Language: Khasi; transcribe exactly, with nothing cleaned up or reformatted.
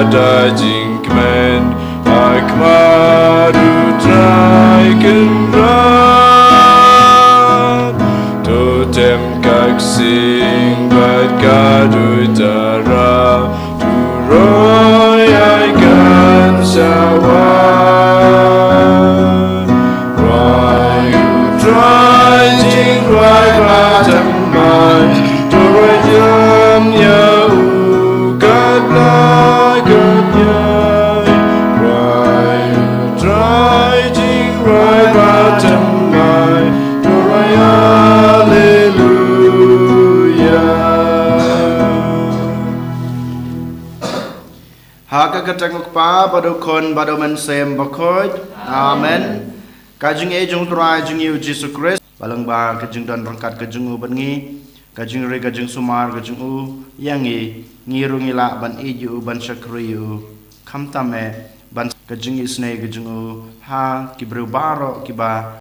Da jingkmen ha khmat U Trai Kynrad, to tem ka ksing bad ka duitara, to roi ai kan sa wan. Roi U Trai jingrwai ba thymmai, to roi jam ïa u katba katïai. Roi U Trai jingrwai ba thymmai, to roi Haleluya. Ha ka kyrteng U Kpa bad U Khun bad U Mynsiem Bakhuid. Amen. Ka jingïeit jong U Trai jong ngi U Jisu Khrist, ba lyngba ka jingdon ryngkat ka jong u bad ngi, ka jingri ka jingsumar ka jong u ïa ngi, ngi ruh ngi lah ban ïeit ïa u, ban shakri ïa u, khamtam eh ban ka jingisynei ka jong u ha ki briew baroh kiba